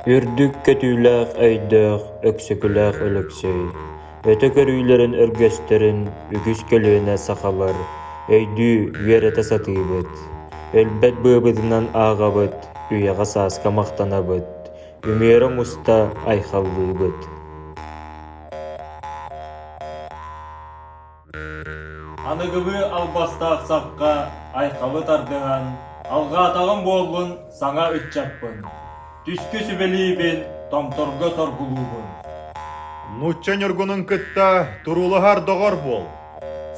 Үрдүк көтүүлээх өйдөөх Өксөкүлээх Өлөксөй өтө көрүүлэрин өргөстөрүн үгүс көлүөнэ сахалар өйдүү, үөрэтэ сатыыбыт, өлбөт быабытынан ааҕабыт, үйэҕэ-сааска махтанабыт, үмүөрэ муста айхаллыыбыт. Аныгылыы албастаах сахха айхалы тардыһан, алҕаатаҕым буоллун саҥа ыччаппын, түскү сүбэлиибин, томторго соргулуубун. Нуучча ньургунун кытта туруулаһар доҕор буол,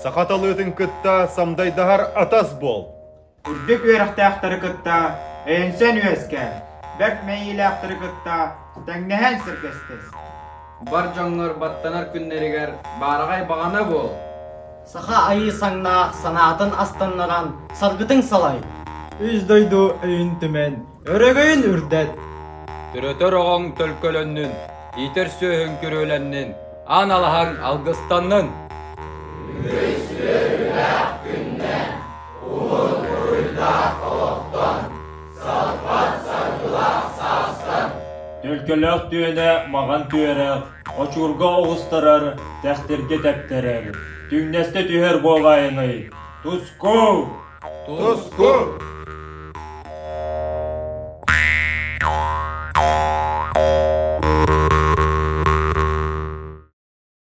саха талыытын кытта самдайдаһар атас буол. Үрдүк үөрэхтээхтэри кытта өйөнсөн үөскээ, бэрт мэйиилээхтэри кытта тэҥнэһэн сэргэстэс. Бар дьоҥҥор баттанар күннэригэр баараҕай баҕана буол. Саха айыы саҥнаах санаатын астаннаран саргытыҥ салай. Үс дойду өйүн түмэн, өрөгөйүн үрдэт. Төрөтөр оҕоҥ төлкөлөннүн, иитэр сүөһүҥ күрүөлэннин, аан алаһаҥ алгыстаннын! Үгүс үөрүүлээх күннэр Уһун буруйдаах олохтон, салпат саргылаах саастан. Төлкөлөөх түөнэ маҕан түөрэх, очурга оҕустарар, тэхтиргэ тэптэрэр, түҥнэстэ түһэр буолаайыҥый! Туску! Туску!